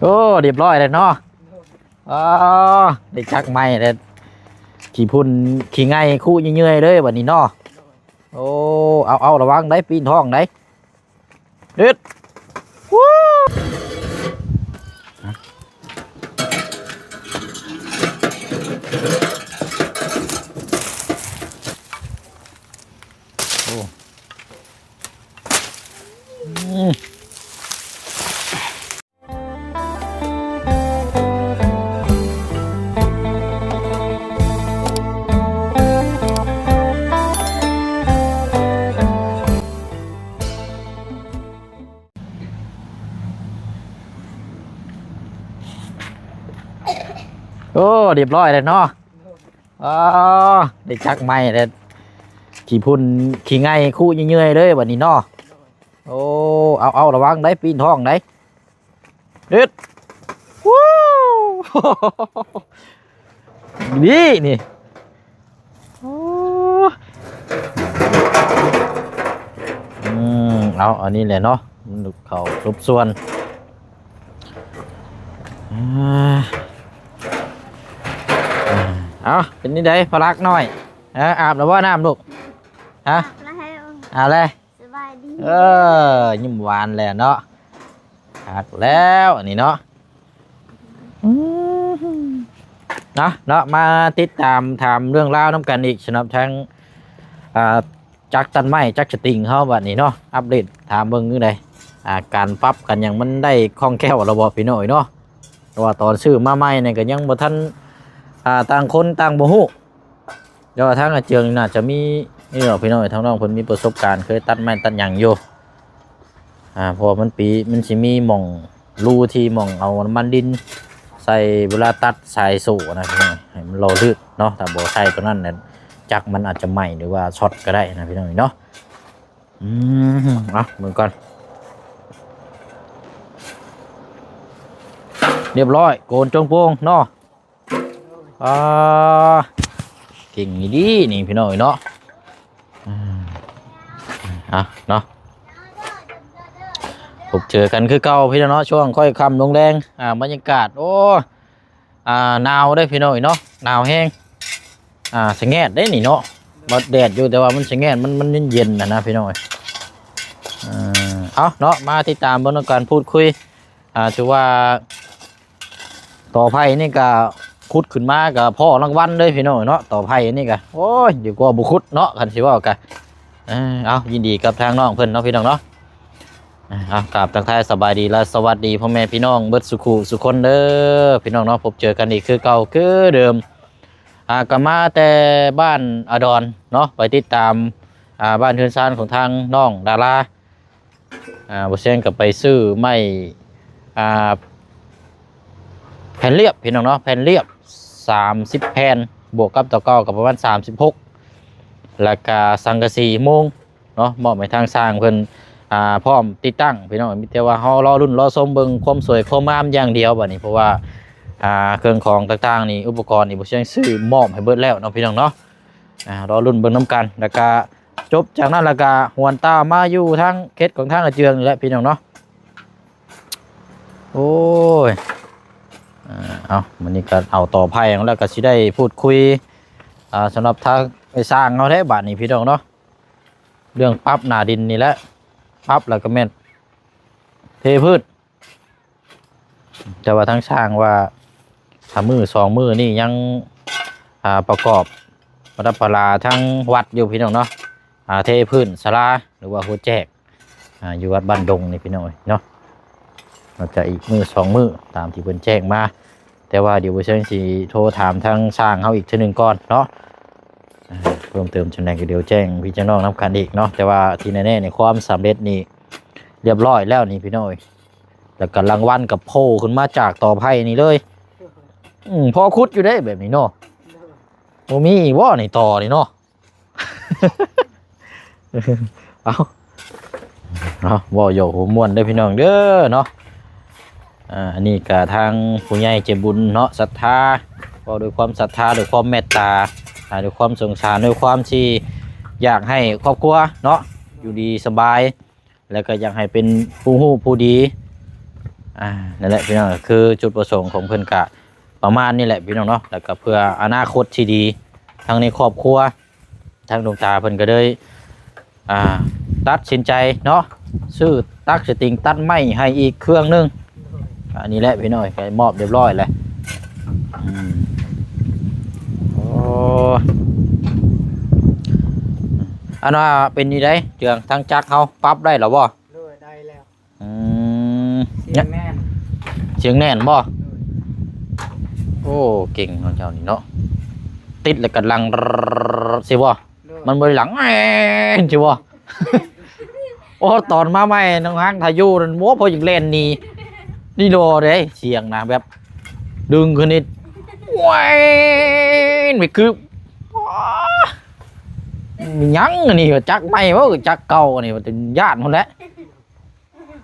ໂອ້ ຮຽບຮ້ອຍແລ້ວເນາະ. ອໍ ໄດ້ຈັກໄມ້ແລ້ວ ຂີ້ຝຸ່ນຂີ້ໄງ່ຄຸເຍື່ອຍໆເລີຍບັດນີ້ເນາະ. ໂອ້ ເອົາໆ ລະວັງໄດ໋ ປີນທ້ອງໄດ໋. ເດັດ ວູ້ ໂອ້ ອືມ. ໂອ້ ຮຽບຮ້ອຍແລ້ວເນາະ. ອໍ ໄດ້ຈັກໄມ້ແລ້ວ ຂີ້ຝຸ່ນຂີ້ໄງ່ຄຸເຍື່ອຍໆເລີຍບັດນີ້ເນາະ. ໂອ້ ເອົາໆ ລະວັງໄດ໋ ປີນທ້ອງໄດ໋. ເດັດ ວູ້ ນີ້ນີ້ ໂອ້ ອືມ ເອົາ ອັນນີ້ແຫຼະເນາະ ມັນເຂົ້າສົບສ່ວນ. ອາ ເອົາ ເປັນຈັ່ງໃດພະລັກນ້ອຍ? ເອີ ອາບແລ້ວບໍ່ນ້ຳລູກ? ຮະ? ອາບແລ້ວ ອາບແລ້ວ. ສະບາຍດີ ເອີ ຍິ້ມຫວານແລ້ວເນາະ. ຄັກແລ້ວອັນນີ້ເນາະ. ອືມ ເນາະ ເນາະ ມາຕິດຕາມຖາມເລື່ອງລາວນຳກັນອີກ ສຳລັບທາງ ອ່າ ຈັກຕັດໄມ້ ຈັກສະຕິງເຮົາບັດນີ້ເນາະ. ອັບເດດຖາມເບິ່ງຈັ່ງໃດ ອ່າ ການປັບກັນຫຍັງມັນໄດ້ຄ່ອງແຄ້ວແລ້ວບໍ່ພີ່ນ້ອງເອີຍເນາະ? ເພາະວ່າຕອນຊື້ມາໃໝ່ນີ້ກໍຍັງບໍ່ທັນ ອ່າ ຕ່າງຄົນຕ່າງບໍ່ຮູ້. ແຕ່ວ່າທາງອາເຈືອງນີ້ໜ້າຈະມີ ນີ້ດອກພີ່ນ້ອງເອີຍ ທາງນ້ອງເພິ່ນມີປະສົບການເຄີຍຕັດໄມ້ຕັດຫຍັງຢູ່. ອ່າ ເພາະວ່າມັນປີ ມັນຊິມີໝ່ອງຮູທີ່ໝ່ອງເອົານ້ຳມັນດິນໃສ່ເວລາຕັດສາຍໂສ້ນະພີ່ນ້ອງ ໃຫ້ມັນຫຼໍ່ລື່ນເນາະ. ຖ້າບໍ່ໃສ່ຕົວນັ້ນນະ ຈັກມັນອາດຈະໄໝ້ ຫຼືວ່າຊັອດກໍໄດ້ນະພີ່ນ້ອງເນາະ. ອືມ ເອົາເບິ່ງກ່ອນ. ຮຽບຮ້ອຍ ໂກນໂຈງໂປ່ງເນາະ. ອ່າ ເກັ່ງອີ່ຫຼີນີ້ພີ່ນ້ອງເອີຍເນາະ. ອືມ ອ່ະເນາະ ພົບເຈີກັນຄືເກົ່າພີ່ນ້ອງເນາະ ຊ່ວງຄ່ອຍຄ່ຳລົງແລງ. ອ່າ ບັນຍາກາດ ໂອ້ ອ່າ ໜາວເດ້ພີ່ນ້ອງເອີຍເນາະ ໜາວແຮງ. ອ່າ ສະແງດເດ້ນີ້ເນາະ ບັດແດດຢູ່ ແຕ່ວ່າມັນສະແງດ ມັນ ມັນເຢັນໆຫັ້ນນະພີ່ນ້ອງເອີຍ. ເອີ ເອົາເນາະ ມາຕິດຕາມເບິ່ງນຳກັນ ພູດຄຸຍ. ອ່າ ຖືວ່າ ຕໍໄຜ່ນີ້ກະຂຸດຂຶ້ນມາກະພໍ້ລາງວັນເລີຍພີ່ນ້ອງເນາະ. ຕໍໄຜ່ນີ້ກະ ໂອ້ຍ ດີກວ່າບໍ່ຂຸດເນາະ ຄັນຊິເວົ້າກະ. ເອີ ເອົາ ຍິນດີກັບທາງນ້ອງເພິ່ນເນາະພີ່ນ້ອງເນາະ. ເອົາ ກາບທັກທາຍສະບາຍດີ ແລະ ສະຫວັດດີພໍ່ແມ່ພີ່ນ້ອງເບິດສູ່ຄູ່ສູ່ຄົນເດີພີ່ນ້ອງເນາະ. ພົບເຈີກັນອີກຄືເກົ່າຄືເດີມ. ອ່າ ກະມາແຕ່ບ້ານອາດອນເນາະ ໄປຕິດຕາມ ອ່າ ບ້ານເຮືອນຊານຂອງທາງນ້ອງດາລາ. ອ່າ ບໍ່ແຊງກໍໄປຊື້ໄມ້ ອ່າ ແຜ່ນລຽບພີ່ນ້ອງເນາະ ແຜ່ນລຽບສາມສິບແຜ່ນ ບວກກັບຕົວເກົ່າກໍປະມານສາມສິບຫົກ ແລ້ວກະສັງກະສີມຸງເນາະ ມອບໃຫ້ທາງຊ່າງເພິ່ນ ອ່າ ພ້ອມຕິດຕັ້ງພີ່ນ້ອງ. ມີແຕ່ວ່າເຮົາລໍລຸ້ນລໍຊົມເບິ່ງຄວາມສວຍຄວາມງາມຢ່າງດຽວບັດນີ້ ເພາະວ່າ ອ່າ ເຄື່ອງຂອງຕ່າງໆນີ້ ອຸປະກອນນີ້ ບໍ່ແຊງຊື້ມອບໃຫ້ເບິດແລ້ວເນາະພີ່ນ້ອງເນາະ. ອ່າ ລໍລຸ້ນເບິ່ງນຳກັນ ແລ້ວກະ ຈົບຈາກນັ້ນແລ້ວກະຫວນຕາມມາຢູ່ທາງເຂດຂອງທາງອາເຈືອງນີ້ແຫຼະພີ່ນ້ອງເນາະ. ໂອ້ຍ ເອົາ ມື້ນີ້ກະເອົາຕໍ່ໄຜ່ແລ້ວກະຊິໄດ້ພູດຄຸຍ ອ່າ ສຳລັບທາງໄອ້ຊ່າງເຮົາແທ້ບາດນີ້ພີ່ນ້ອງເນາະ. ເລື່ອງປັບໜ້າດິນນີ້ແຫຼະ ປັບແລ້ວກະແມ່ນເທພື້ນ. ແຕ່ວ່າທາງຊ່າງວ່າ ຖ້າມື້ສອງມື້ນີ້ຍັງ ອ່າ ປະກອບປະດັບປະລາທາງວັດຢູ່ພີ່ນ້ອງເນາະ ອ່າ ເທພື້ນສາລາ ຫຼືວ່າຫົວແຈກ ອ່າ ຢູ່ວັດບ້ານດົງນີ້ພີ່ນ້ອງເອີຍເນາະ. ອາດຈະອີກມື້ສອງມື້ຕາມທີ່ເພິ່ນແຈ້ງມາ ແຕ່ວ່າດຽວບໍ່ເຊີງຊິໂທຖາມທາງຊ່າງເຮົາອີກເທື່ອໜຶ່ງກ່ອນເນາະ. ອ່າ ເພີ່ມເຕີມຈັ່ງໃດກໍດຽວແຈ້ງພີ່ແຈ້ງນ້ອງນຳກັນອີກເນາະ. ແຕ່ວ່າທີ່ແນ່ໆນີ້ ຄວາມສຳເລັດນີ້ລຽບຮ້ອຍແລ້ວນີ້ພີ່ນ້ອງເອີຍ. ແລ້ວກໍລາງວັນກໍໂຜ່ຂຶ້ນມາຈາກຕໍໄຜ່ນີ້ເລີຍ. ອືມ ພໍຂຸດຢູ່ເດ້ແບບນີ້ເນາະ. ບໍ່ມີອີກບໍ່ນີ້ຕໍ່ນີ້ເນາະ. ເອົາ ເອົາ ເວົ້າຫຍອກຫົວມ່ວນເດີພີ່ນ້ອງເດີເນາະ. ອ່າ ອັນນີ້ກະທາງຜູ້ໃຫຍ່ໃຈບຸນເນາະ ສັດທາ ເວົ້າດ້ວຍຄວາມສັດທາ ດ້ວຍຄວາມແມັດຕາ ອ່າ ດ້ວຍຄວາມສົງສານ ດ້ວຍຄວາມທີ່ຢາກໃຫ້ຄອບຄົວເນາະ ຢູ່ດີສະບາຍ ແລ້ວກໍຢາກໃຫ້ເປັນຜູ້ຮູ້ຜູ້ດີ ອ່າ ນັ້ນແຫຼະພີ່ນ້ອງ ຄືຈຸດປະສົງຂອງເພິ່ນກະປະມານນີ້ແຫຼະພີ່ນ້ອງເນາະ ແລ້ວກະເພື່ອອະນາຄົດທີ່ດີ ທັງໃນຄອບຄົວ ທາງຫຼວງຕາເພິ່ນກໍເລີຍ ອ່າ ຕັດສິນໃຈເນາະ ຊື້ຕັກສະຕິງຕັດໄມ້ໃຫ້ອີກເຄື່ອງໜຶ່ງ. ອັນນີ້ແຫຼະພີ່ນ້ອງ ກໍມອບຮຽບຮ້ອຍແລ້ວ. ອືມ ໂອ້ ອັນວ່າເປັນນີ້ໃດ ເຈືອງທາງຈັກເຮົາປັບໄດ້ແລ້ວບໍ່? ໂດຍ ໄດ້ແລ້ວ. ອືມ ສຽງແໜ້ນ ສຽງແໜ້ນບໍ່? ໂດຍ ໂອ້ ເກັ່ງເນາະເຈົ້ານີ້ເນາະ ຕິດແລ້ວກໍຫຼັ່ງ ຊິບໍ່? ໂດຍ ມັນບໍ່ໄດ້ຫຼັ່ງ ແອນ ຊິບໍ່? ໂອ້ ຕອນມາໃໝ່ນ້ອງຮັກຖ້າຢູ່ນັ້ນ ໂອ້ ພໍຢາກແລ່ນໜີ ນີ້ໂດເດ້ ສຽງນະ ແບບດຶງຂຶ້ນນີ້ ແຫວນ ໄປຄື ຫຍັງອັນນີ້ ຈັກໃໝ່ບໍ່ ຈັກເກົ່າອັນນີ້ ວ່າແຕ່ຢ້ານພຸ້ນແຫຼະ.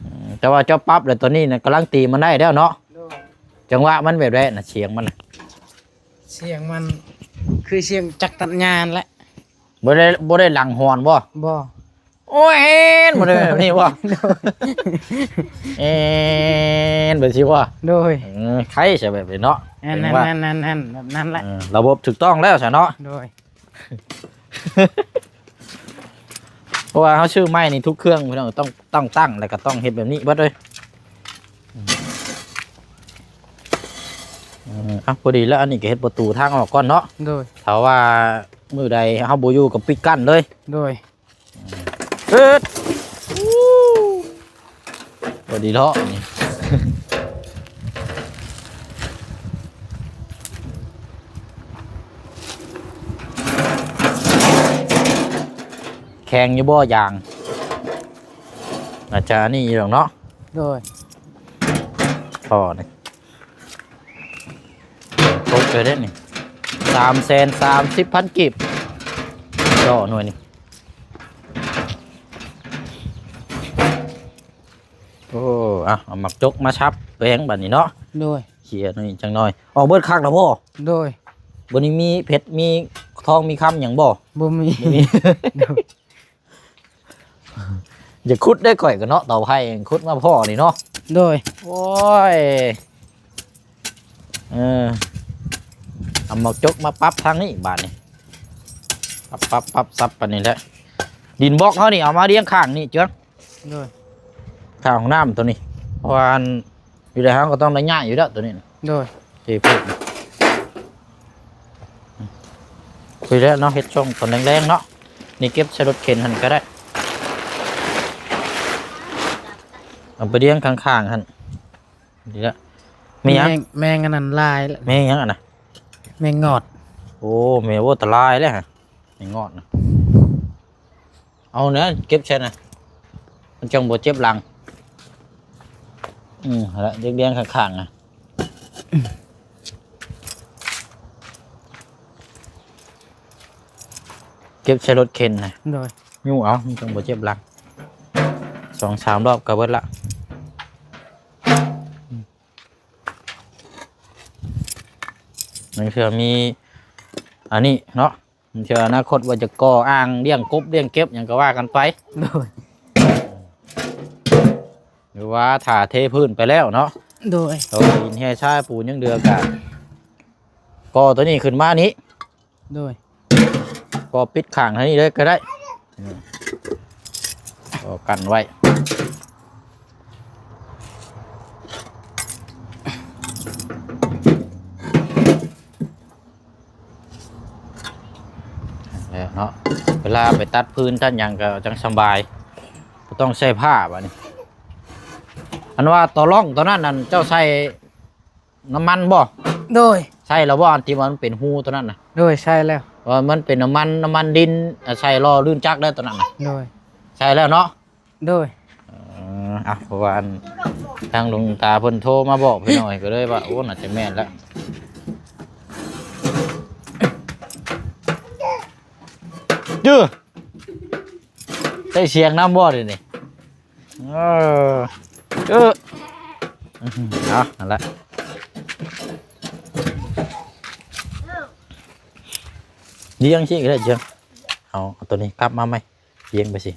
ອືມ ແຕ່ວ່າເຈົ້າປັບແລ້ວ ຕອນນີ້ນະກຳລັງຕີມັນໄດ້ແລ້ວເນາະ. ໂດຍ ຈັງຫວະມັນແບບໃດນະ ສຽງມັນນະ? ສຽງມັນຄືສຽງຈັກຕັດຫຍ້າຫັ້ນແຫຼະ. ບໍ່ໄດ້ ບໍ່ໄດ້ຫຼັ່ງຮອນບໍ່? ບໍ່. ໂອ້ຍ ແອນ ບໍ່ໄດ້ແບບນີ້ບໍ່? ໂດຍ ແອນ ແບບຊີ້ບໍ່? ໂດຍ ເອີ ໄຄຊະແບບນີ້ເນາະ. ແມ່ນ ແມ່ນ ແມ່ນ ແມ່ນ ແມ່ນ ແບບນັ້ນແຫຼະ. ເອີ ລະບົບຖືກຕ້ອງແລ້ວຊະເນາະ. ໂດຍ ເພາະວ່າເຮົາຊື້ໄມ້ນີ້ທຸກເຄື່ອງພີ່ນ້ອງ ຕ້ອງ ຕ້ອງຕັ້ງ ແລ້ວກໍຕ້ອງເຮັດແບບນີ້ເບິດເລີຍ. ເອີ ເອົາ ພໍດີແລ້ວ ອັນນີ້ກໍເຮັດປະຕູທາງອອກກ່ອນເນາະ. ໂດຍ ຖ້າວ່າມື້ໃດເຮົາບໍ່ຢູ່ກໍປິດກັ້ນເລີຍ. ໂດຍ ເອີ ພໍດີເນາະນີ້ ແຂງຢູ່ບໍ່ຢາງ? ໜ້າຈະອັນນີ້ຢູ່ດອກເນາະ. ໂດຍ ພໍນີ້ ຕົກເລີຍເດ້ນີ້ ສາມແສນສາມສິບພັນກີບ ຕໍ່ໜ່ວຍນີ້. ໂອ້ ອ່ະ ເອົາໝາກຈົກມາສັບແປງບາດນີ້ເນາະ. ໂດຍ ເຂຍໜ້ອຍ ຈັກໜ້ອຍ ອອກເບິດຄັກແລ້ວບໍ່? ໂດຍ ບໍ່ໄດ້ມີເພັດ ມີທອງ ມີຄຳຫຍັງບໍ່? ບໍ່ມີ ບໍ່ມີ. ໂດຍ ຢ່າຂຸດເດ້ ຂ້ອຍກໍເນາະ ເຕົາໄຟຂຸດມາພໍ້ນີ້ເນາະ. ໂດຍ ໂອ້ຍ ເອີ ເອົາໝາກຈົກມາປັບທາງນີ້ບາດນີ້ ປັບ ປັບ ປັບ ສັບປານນີ້ແຫຼະ. ດິນບລັອກເຮົານີ້ເອົາມາລຽງຂ້າງນີ້ເຈີ. ໂດຍ ຂ້າງຫ້ອງນ້ຳໂຕນີ້ ເພາະວ່າອັນ ຢູ່ໃນເຮົາກໍຕ້ອງໄດ້ຍ້າຍຢູ່ແລ້ວໂຕນີ້ນະ. ໂດຍ ເທພື້ນ ຄຸຍແລ້ວເນາະ ເຮັດຊ່ອງຕອນແລງໆເນາະ. ນີ້ເກັບໃສ່ລົດເຂັນຫັ້ນກໍໄດ້ ເອົາໄປລຽງຂ້າງໆຫັ້ນ. ນີ້ລະ ແມ່ນຫຍັງ? ແມງ ແມງອັນນັ້ນຫຼາຍລະ. ແມງຫຍັງອັນນະ? ແມງງອດ. ໂອ້ ແມ່ ໂອ້ ຕະລາຍແລ້ວຫະ ແມງງອດນະ. ເອົາແນວເກັບໃສ່ນະ ມັນຈັ່ງບໍ່ເຈັບຫຼັງ. ອືມ ຫັ້ນລະ ລຽງໆຂ້າງໆນະ ເກັບໃສ່ລົດເຂັນນະ. ໂດຍ ຍູ້ເອົາ ມັນຈັ່ງບໍ່ເຈັບຫຼັງ ສອງສາມລອບກໍເບິດລະ. ອືມ ບາງເທື່ອມີອັນນີ້ເນາະ ບາງເທື່ອອະນາຄົດວ່າຈະກໍ່ອ່າງລ້ຽງກົບລ້ຽງເກັບຫຍັງກໍວ່າກັນໄປ. ໂດຍ ຫຼືວ່າຖ້າເທພື້ນໄປແລ້ວເນາະ. ໂດຍ ເອົາຫີນແຮ່ຊາຍປູນ ຍັງເຫຼືອກະກໍ່ໂຕນີ້ຂຶ້ນມານີ້. ໂດຍ ກໍປິດຂ້າງໃຫ້ນີ້ເລີຍກໍໄດ້ ອືມ ກໍກັນໄວ້ ແລ້ວເນາະ ເວລາໄປຕັດຟືນຕັດຫຍັງກໍຈັ່ງສະບາຍ ບໍ່ຕ້ອງໃຊ້ຜ້າບາດນີ້. ອັນວ່າຕໍ່ລ່ອງຕົວນັ້ນນັ້ນ ເຈົ້າໃສ່ ນ້ຳມັນບໍ່? ໂດຍ ໃສ່ແລ້ວບໍ່? ອັນທີ່ວ່າມັນເປັນຮູຕົວນັ້ນນະ. ໂດຍ ໃສ່ແລ້ວ ວ່າມັນເປັນນ້ຳມັນ ນ້ຳມັນດິນ ອາ ໃສ່ລໍ້ລື່ນຈັກເດີຕົວນັ້ນນະ. ໂດຍ ໃສ່ແລ້ວເນາະ. ໂດຍ ເອີ ອ່ະ ເພາະວ່າອັນ ທາງຫຼວງຕາເພິ່ນໂທມາບອກພີ່ນ້ອງ ກໍເລີຍວ່າ ໂອ້ ໜ້າຈະແມ່ນແລ້ວ. ຈື່ ໄດ້ສຽງນຳບໍ່ເດນີ້? ເອີ ເອີ ເອົາ ນັ້ນລະ ລຽງຊີ້ກໍໄດ້ ລຽງ ເອົາ ເອົາໂຕນີ້ກັບມາໃໝ່ ລຽງໄປຊີ້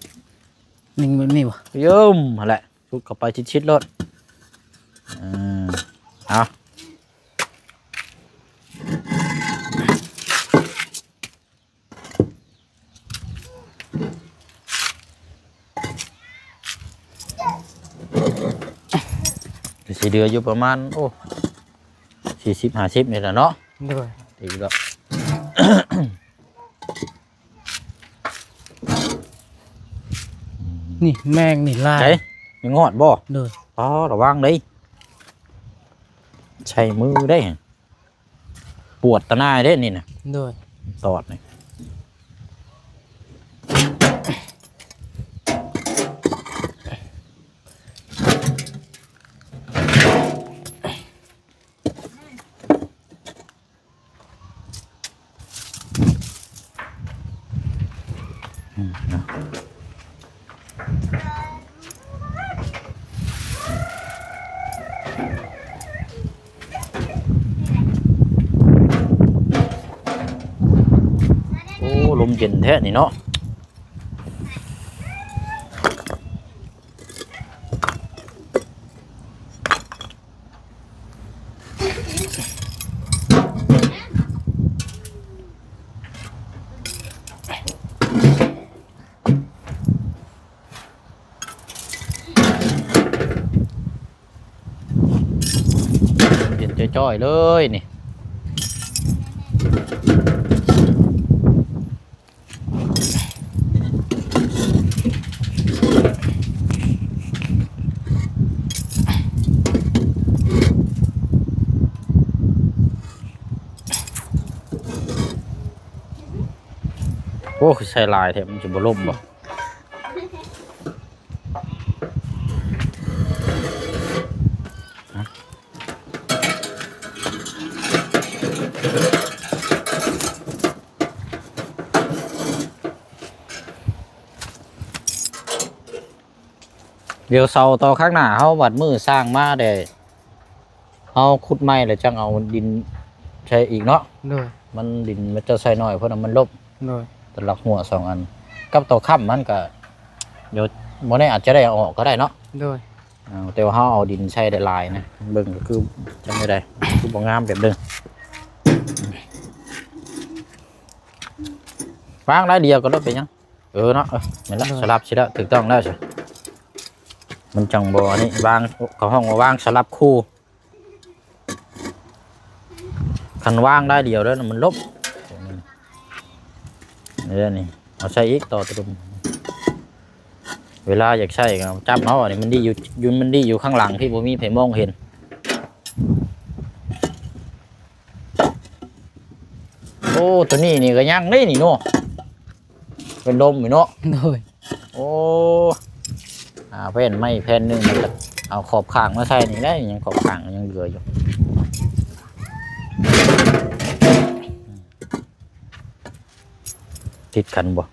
ຍິງແບບນີ້ບໍ່? ຢ້ມ ຫັ້ນແຫຼະ ຊຸດເຂົ້າໄປຊິດໆໂລດ. ເຫຼືອຢູ່ປະມານ ໂອ້ ສີ່ສິບ ຫ້າສິບນີ້ແຫຼະເນາະ. ໂດຍ ອີກແລ້ວ ນີ້ແມງນີ້ຫຼາຍ ໃສ ມີງອດບໍ່? ໂດຍ ອໍ ລະວັງເດ້ ໃຊ້ມືເດ້. ປວດຕາໜ່າຍເດ້ນີ້ນະ. ໂດຍ ຕອດນີ້ ອືມ ເນາະ. ໂອ້ ລົມເຢັນແທ້ນີ້ເນາະ. ເຢັນຈ້ອຍໆເລີຍນີ້. ໂອ້ ຄືໃສ່ຫຼາຍແທ້ ມັນຊິບໍ່ລົ້ມບໍ່? ດຽວເສົາຕໍ່ຂ້າງໜ້າເຮົາ ບັດມື້ສ້າງມາແດ່ ເຮົາຂຸດໃໝ່ແລ້ວຈັ່ງເອົາດິນໃສ່ອີກເນາະ. ໂດຍ ມັນດິນມັນຈະໃສ່ໜ້ອຍ ເພາະວ່າມັນລົບ. ໂດຍ ແຕ່ລະຫົວສອງອັນ ກັບຕໍ່ຄ້ຳມັນກະ ດຽວບໍ່ແນ່ອາດຈະໄດ້ເອົາອອກກໍໄດ້ເນາະ. ໂດຍ ເອົາ ແຕ່ວ່າເຮົາເອົາດິນໃສ່ຫຼາຍໆນະ ເບິ່ງກໍຄືຈັ່ງໃດ ຄືບໍ່ງາມແບບເດີມ. ວາງລາຍດຽວກໍລົດ ເປັນຫຍັງ? ເອີເນາະ ເອີ ແມ່ນລະ ໂດຍ ສະຫຼັບຊິລະ ຖືກຕ້ອງແລ້ວຊະ ມັນຈັ່ງບໍ່ອັນນີ້ ວາງ ເຂົາຮ້ອງວ່າວາງສະຫຼັບຄູ່. ຄັນວາງໄດ້ດຽວແລ້ວມັນລົບ ນີ້ ເອົາໃສ່ອີກຕໍ່ຕະດຸມ ເວລາຢາກໃຊ້ກໍຈັບເອົາ. ອັນນີ້ມັນດີຢູ່ ຢູ່ ມັນດີຢູ່ຂ້າງຫຼັງທີ່ບໍ່ມີໃຜມອງເຫັນ. ໂອ້ ໂຕນີ້ນີ້ກໍຍັງເດ້ນີ້ເນາະ. ເປັນລົມຢູ່ເນາະ. ໂດຍ ໂອ້ ຫາແຜ່ນໄມ້ແຜ່ນໜຶ່ງ ແລ້ວກໍເອົາຂອບຂ້າງມາໃສ່ນີ້ໄດ້. ຍັງຂອບຂ້າງຍັງເຫຼືອຢູ່ ຕິດກັນບໍ່?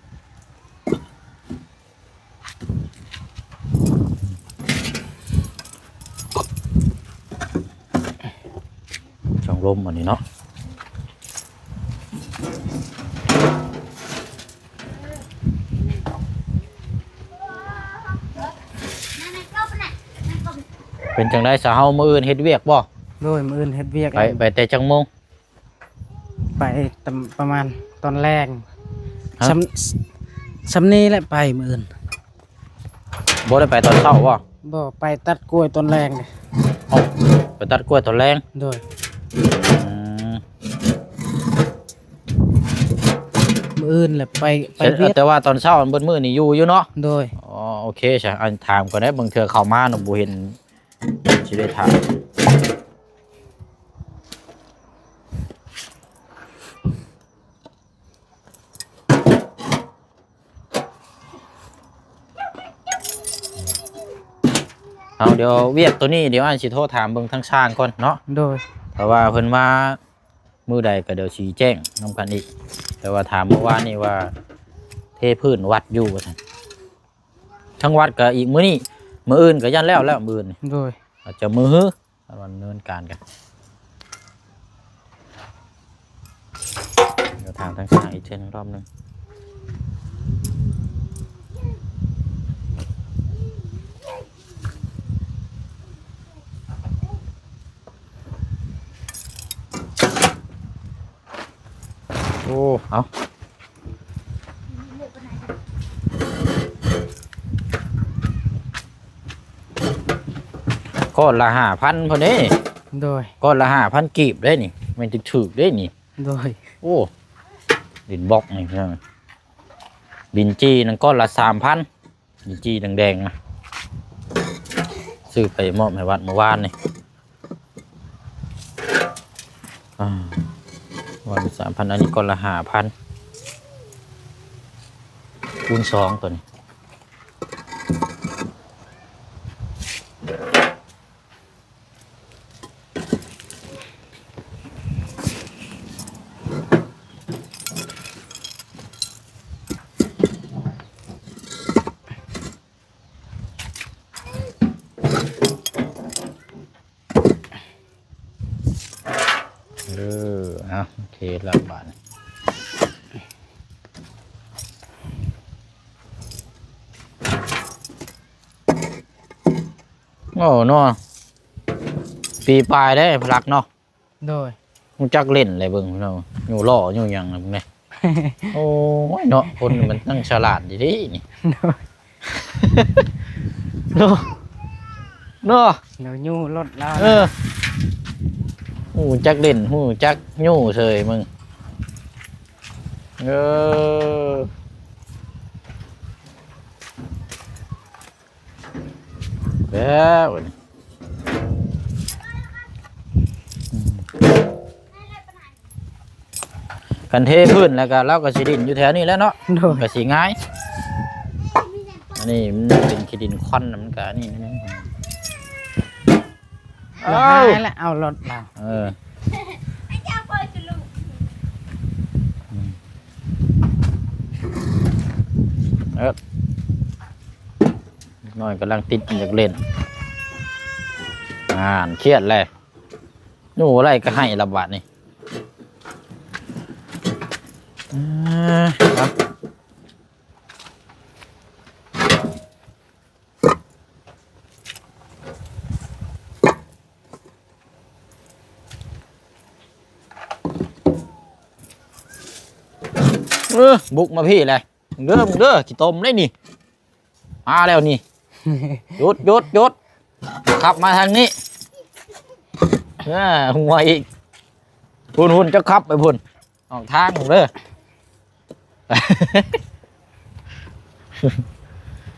ຊ່ອງລົມອັນນີ້ເນາະ. ເປັນຈັ່ງໃດຊະ ເຮົາມື້ອື່ນເຮັດວຽກບໍ່? ໂດຍ ມື້ອື່ນເຮັດວຽກ. ໄປ ໄປແຕ່ຈັກໂມງ? ໄປຕຳ ປະມານຕອນແລງ. ຮະ? ຊ່ຳ ຊ່ຳນີ້ແຫຼະ ໄປມື້ອື່ນ. ບໍ່ໄດ້ໄປຕອນເຊົ້າບໍ່? ບໍ່ ໄປຕັດກ້ວຍຕອນແລງເດ້. ເອົ້າ ໄປຕັດກ້ວຍຕອນແລງ? ໂດຍ ອືມ ມື້ອື່ນແຫຼະໄປ ໄປວຽກ. ແຕ່ວ່າຕອນເຊົ້າເບິດມື້ນີ້ຢູ່ຢູ່ເນາະ? ໂດຍ ອໍ ໂອເຄຊະ. ອັນ ຖາມກ່ອນເດີ ບາງເທື່ອເຂົ້າມາເນາະ ບໍ່ເຫັນ ຊິໄດ້ຖາມ. ເອົາ ດຽວວຽກໂຕນີ້ ດຽວອ້າຍຊິໂທຖາມເບິ່ງທາງຊ່າງກ່ອນເນາະ. ໂດຍ ເພາະວ່າເພິ່ນມາມື້ໃດກໍດຽວຊິແຈ້ງນຳກັນອີກ. ແຕ່ວ່າຖາມມື້ວານນີ້ວ່າເທພື້ນວັດຢູ່ວ່າຊັ້ນ ທາງວັດກໍອີກມື້ນີ້ ມື້ອື່ນກໍຢ້ານແລ້ວແລ້ວ ມື້ອື່ນນີ້. ໂດຍ ອາດຈະມື້ຮື ດຳເນີນການກັນ. ດຽວຖາມທາງຊ່າງອີກເທື່ອໜຶ່ງ ຮອບໜຶ່ງ. ໂອ້ ເອົາ. ກ້ອນລະຫ້າພັນພຸ້ນເດ້. ໂດຍ. ກ້ອນລະຫ້າພັນກີບເດ້ນີ້ ແມ່ນຖືກໆເດ້ນີ້. ໂດຍ. ໂອ້ ດິນບລັອກນີ້ພີ່ນ້ອງ ດິນຈີ່ນັ້ນກ້ອນລະສາມພັນ ຈີ່ແດງໆນະ ຊື້ໄປມອບໃຫ້ວັດມື້ວານນີ້. ອ່າ ວັດສາມພັນ ອັນນີ້ກ້ອນລະຫ້າພັນ ຄູນສອງ ໂຕນີ້. ເອີ ເອົາ ໂອເຄແລ້ວບາດນີ້. ໂອ້ເນາະ ປີປາຍເດ້ພະລັກເນາະ. ໂດຍ. ຮູ້ຈັກຫຼິ້ນແຫຼະເບິ່ງພີ່ນ້ອງ ຢູ່ລໍ້ຢູ່ຫຍັງນະເບິ່ງແດ່. ໂອ້ຍເນາະ ຄົນມັນຕັ້ງສະຫຼາດດີໆນີ້. ໂດຍ. ເນາະ ເນາະ ແລ້ວຍູ້ລົດລາວ. ເອີ ຮູ້ຈັກຫຼິ້ນ ຮູ້ຈັກຍູ້ເສີຍເບິ່ງ. ເອີ. ແລ້ວ ຄັນເທພື້ນແລ້ວກໍ ລາວກໍຊິດິນຢູ່ແຖວນີ້ແຫຼະເນາະ. ໂດຍ. ກໍຊິງ່າຍ. ອັນນີ້ມັນເປັນຂີ້ດິນຄວັນ ມັນກໍອັນນີ້. ເອົາ ເອົາລົດລາວ. ເອີ. ເອີ. ນ້ອຍກຳລັງຕິດ ຢາກຫຼິ້ນ. ອ່ານ ຄຽດແຫຼະ. ຢູ່ບໍ່ໄດ້ກໍໃຫ້ລະບາດນີ້. ເອີ ເອົາ. ເອີ ບຸກມາພີ້ແຫຼະ. ເດີ ເດີ ຂີ້ຕົມເດ້ນີ້. ມາແລ້ວນີ້. ຢຸດ ຢຸດ ຢຸດ. ຂັບມາທາງນີ້. ເອີ ຫົວອີກ. ພຸ້ນ ພຸ້ນ ເຈົ້າຂັບໄປພຸ້ນ. ອອກທາງເດີ.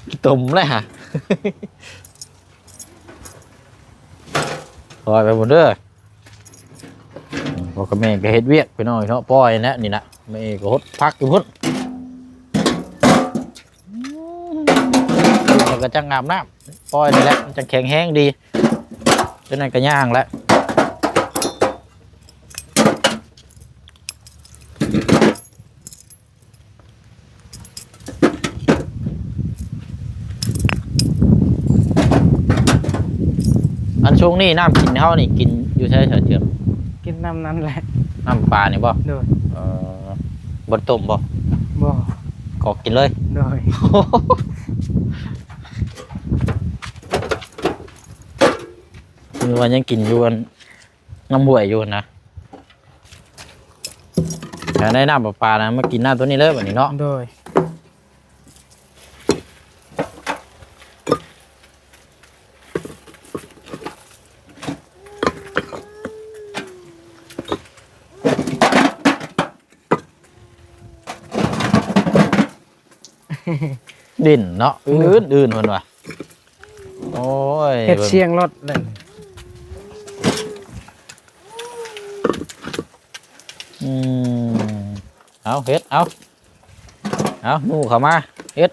ຂີ້ຕົມເລີຍຫະ. ປ່ອຍໄປພຸ້ນເດີ. ພໍ່ກັບແມ່ກໍເຮັດວຽກພີ່ນ້ອງເນາະ. ປ່ອຍແຫຼະນີ້ນະ. ແມ່ກໍຫົດຜັກຢູ່ພຸ້ນ. ແລ້ວກໍຈັ່ງອາບນ້ຳ. ປ່ອຍນີ້ແຫຼະ ມັນຈັ່ງແຂງແຮງດີ. ຈັ່ງນັ້ນກໍຍ່າງແຫຼະ. ອັນຊ່ວງນີ້ນ້ຳກິນເຮົານີ້ກິນຢູ່ໃສສະເຈີມ? ກິນນ້ຳນັ້ນແຫຼະ. ນ້ຳປະປານີ້ບໍ່? ໂດຍ. ເອີ ບໍ່ຕົ້ມບໍ່? ບໍ່. ກອກກິນເລີຍ? ໂດຍ. ຄືວ່າຍັງກິນຢູ່ອັນ ນ້ຳຫ້ວຍຢູ່ຫັ້ນນະ. ຢາກໄດ້ນ້ຳປະປານະ ມາກິນນ້ຳຕົວນີ້ເລີຍບັດນີ້ເນາະ. ໂດຍ. ດິນເນາະ ອື່ນໆ ເພິ່ນວ່າ. ໂອ້ຍ ເຮັດສຽງລົດເລີຍ. ອືມ ເອົາ ເຮັດ ເອົາ ເອົາ ໜູເຂົ້າມາ ເຮັດ.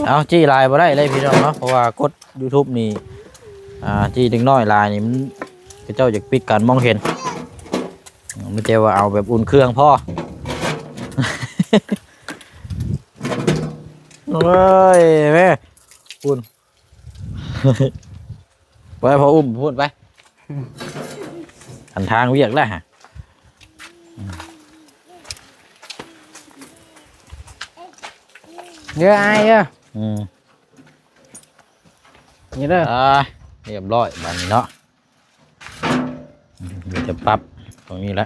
ເອົາ ຈີ້ຫຼາຍບໍ່ໄດ້ເລີຍພີ່ນ້ອງເນາະ ເພາະວ່າກົດຢູທູບນີ້ ອ່າ ຈີ້ເດັກນ້ອຍຫຼາຍນີ້ ມັນ ເຂົາເຈົ້າຢາກປິດການມອງເຫັນ. ມີແຕ່ວ່າເອົາແບບອຸ່ນເຄື່ອງພໍ. ໂອ້ຍ ແມ່ ພຸ້ນ ໄປ ພໍ່ອຸ້ມພຸ້ນໄປ. ອັນທາງວຽກແລ້ວຫະ. ເດີອ້າຍເດີ. ອືມ ນີ້ເດີ. ອ່າ ຮຽບຮ້ອຍບາດນີ້ເນາະ. ມີແຕ່ປັບຕົງນີ້ແຫຼະ.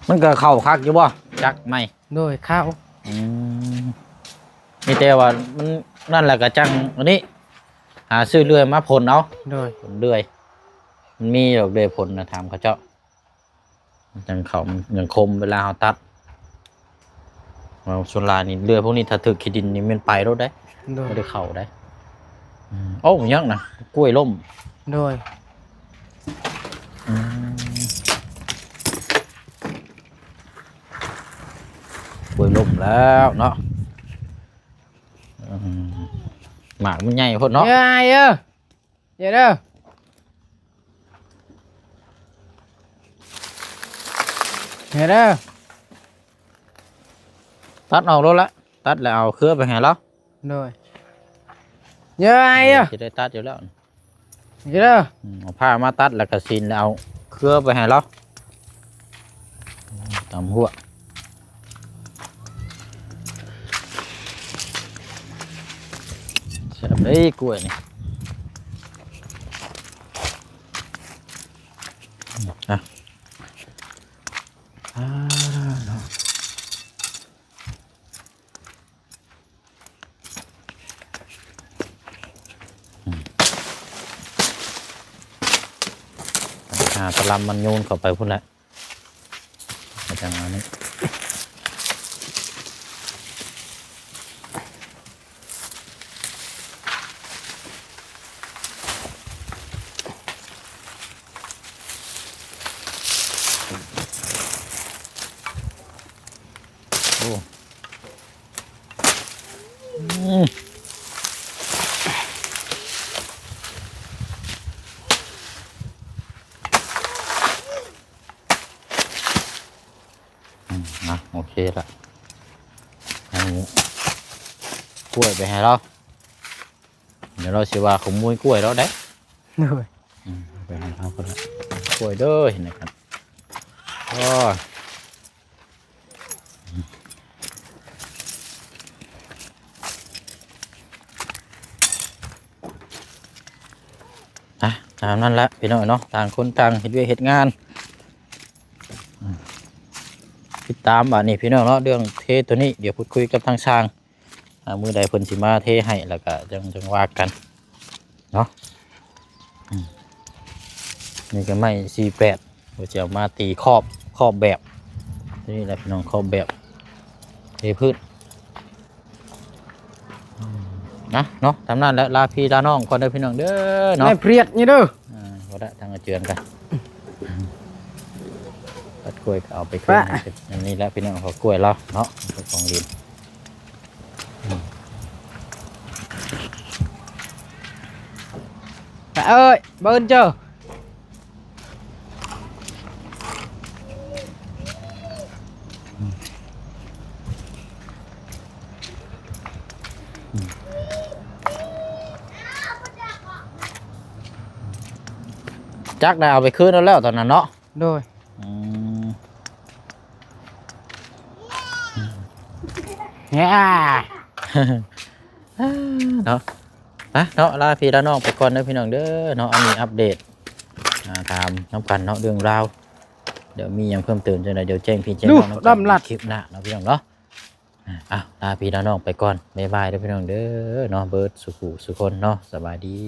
ມັນກໍເຂົ້າຄັກຢູ່ບໍ່ ຈັກໃໝ່? ໂດຍ ເຂົ້າ. ອືມ. ມີແຕ່ວ່າມັນນັ້ນແຫຼະ ກະຈັ່ງອັນນີ້ ຫາຊື້ເລື່ອຍມາພົ່ນເອົາ. ໂດຍ ພົ່ນເລື່ອຍ ມັນມີດອກເລື່ອຍພົ່ນນະ ຖາມເຂົາເຈົ້າ. ມັນຈັ່ງເຂົ້າ ມັນຍັງຄົມເວລາເຮົາຕັດ. ເອົາ ສ່ວນຫຼາຍນີ້ເລື່ອຍພວກນີ້ ຖ້າຖືກຂີ້ດິນນີ້ແມ່ນໄປໂລດເດ້. ໂດຍ ບໍ່ໄດ້ເຂົ້າເດ້. ອືມ ໂອ້ ຫຍັງນະ ກ້ວຍລົ້ມ. ໂດຍ ອືມ ກ້ວຍລົ້ມແລ້ວເນາະ. ອືມ ໝາກມັນໃຫຍ່ໂພດເນາະ. ເອີ ເອີ ເອີເດີ ເອີເດີ ຕັດອອກໂລດລະ ຕັດແລ້ວເອົາເຄືອໄປໃຫ້ລາວ. ໂດຍ ເອີ ເອີ ຊິໄດ້ຕັດຢູ່ແລ້ວ. ນີ້ເດີ ອືມ ເອົາຜ້າມາຕັດ ແລ້ວກະຊີ້ນ ແລ້ວເອົາເຄືອໄປໃຫ້ລາວ. ຕຳຫົວ ແຊບເດ້ກ້ວຍນີ້. ອືມ ອ່ະ ອ່າ ເນາະ. ອືມ ຫາຕະລຳມັນໂຍນເຂົ້າໄປພຸ້ນແຫຼະ ກະຈັ່ງອັນນີ້. ໂອ້ ອືມ ອືມ ນະ ໂອເຄລະ ເອົາກ້ວຍໄປໃຫ້ລາວ. ດຽວລາວຊິວ່າຂະໂມຍກ້ວຍລາວໄດ໋. ໂດຍ ອືມ ໄປໃຫ້ເຂົາພຸ້ນລະ ກ້ວຍເດີ ເຫັນນະຄັບ. ໂອ້ຍ ອ່ະ ຕາມນັ້ນລະພີ່ນ້ອງເນາະ ຕ່າງຄົນຕ່າງເຮັດວຽກເຮັດງານ. ອືມ ຕິດຕາມບາດນີ້ພີ່ນ້ອງເນາະ ເລື່ອງເທໂຕນີ້ ດຽວພຸດຄຸຍກັບທາງຊ່າງ. ອ່າ ມື້ໃດເພິ່ນຊິມາເທໃຫ້ ແລ້ວກະຈັ່ງ ຈັ່ງວ່າກັນເນາະ. ອືມ ນີ້ກະໄມ້ສີ່ແປດ ວ່າຊິເອົາມາຕີຂອບ ຂອບແບບ ນີ້ແຫຼະພີ່ນ້ອງ ຂອບແບບເທພື້ນ. ອືມ ນະເນາະ ຕາມນັ້ນແຫຼະ ລາພີ່ລານ້ອງກ່ອນເດີພີ່ນ້ອງເດີເນາະ. ແມ່ພຣຽດນີ້ເດີ ອ່າ ບໍ່ໄດ້ ທາງອາເຈື່ອນກັນ ຕັດກ້ວຍກະເອົາໄປຄືນ ປະ ອັນນີ້ແຫຼະພີ່ນ້ອງ ເອົາກ້ວຍລາວເນາະ ເອົາໄປກອງດິນ. ປະເອີຍ ເບິ່ງເຈີ ຈັກໄດ້ເອົາໄປຄືນແລ້ວຕອນນັ້ນເນາະ. ໂດຍ ອືມ ເນາະ ໄປເນາະ ລາພີ່ລານ້ອງໄປກ່ອນເດີພີ່ນ້ອງເດີເນາະ. ອັນນີ້ອັບເດດ ອ່າ ຖາມນຳກັນເນາະ ເລື່ອງລາວ ດຽວມີຫຍັງເພີ່ມເຕີມຈັ່ງໃດ ດຽວແຈ້ງພີ່ແຈ້ງນ້ອງນຳກັນ ດຳລັດ ຄລິບໜ້າເນາະພີ່ນ້ອງເນາະ. ອ່າ ເອົາ ລາພີ່ລານ້ອງໄປກ່ອນ ບາຍບາຍເດີພີ່ນ້ອງເດີເນາະ ເບິດສູ່ຜູ້ສູ່ຄົນເນາະ ສະບາຍດີ.